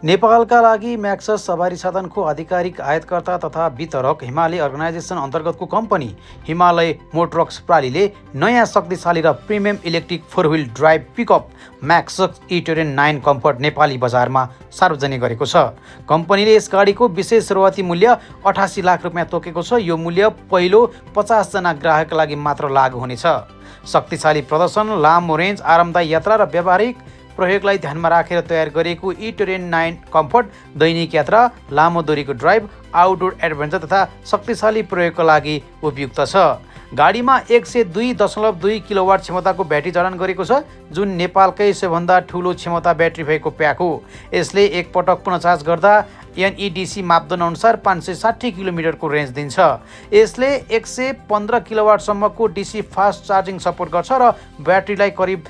नेपालका लागि म्याक्सस सवारी साधनको आधिकारिक आयातकर्ता तथा वितरक हिमालय अर्गनाइजेसन अन्तर्गतको कम्पनी हिमालय मोटरक्स प्रालीले नयाँ शक्तिशाली र premium electric four wheel drive pickup Maxus eTerron 9 comfort Nepali बजारमा सार्वजनिक गरेको छ। कम्पनीले यस गाडीको विशेष सुरुवाती मूल्य 88 लाख रुपियाँ तोकेको छ। यो मूल्य पहिलो 50 जना ग्राहकका लागि मात्र लागू हुनेछ। शक्तिशाली प्रदर्शन, लामो रेन्ज, आरामदायी यात्रा र व्यावहारिक प्रयोगलाई ध्यानमा राखेर तयार गरिएको ई-टेरेन 9 कम्फर्ट दैनिक यात्रा, लामो दूरीको ड्राइभ, आउटडोर एडभेन्चर तथा शक्तिशाली प्रयोगका लागि उपयुक्त छ। गाडीमा 102.2 किलोवाट क्षमताको ब्याट्री जडान गरेको छ, जुन नेपालकै सबैभन्दा ठुलो क्षमता ब्याट्री भएको प्याक हो। यसले एकपटक पुनः चार्ज गर्दा NEDC मापदण्ड अनुसार 560 किलोमिटरको रेन्ज दिन्छ। यसले 115 किलोवाटसम्मको DC फास्ट चार्जिङ सपोर्ट गर्छ र ब्याट्रीलाई करिब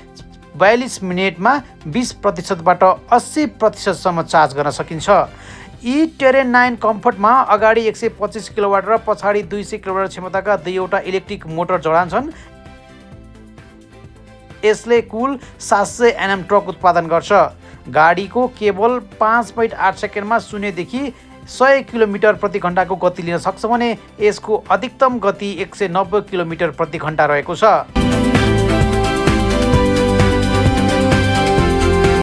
42 मिनेटमा 20%बाट 80%सम्म चार्ज गर्न सकिन्छ। ई-टेरेन 9 कम्फर्टमा अगाडि 125 किलोवाट र पछाडि 200 किलोवाट क्षमताका दुईवटा इलेक्ट्रिक मोटर जडान छन्। यसले कुल 700 Nm टर्क उत्पादन गर्छ। गाडीको केवल 5.8 सेकेन्डमा 0 देखि 100 किलोमिटर प्रति घण्टाको गति लिन सक्छ भने यसको अधिकतम गति 190 किलोमिटर प्रति घण्टा रहेको छ।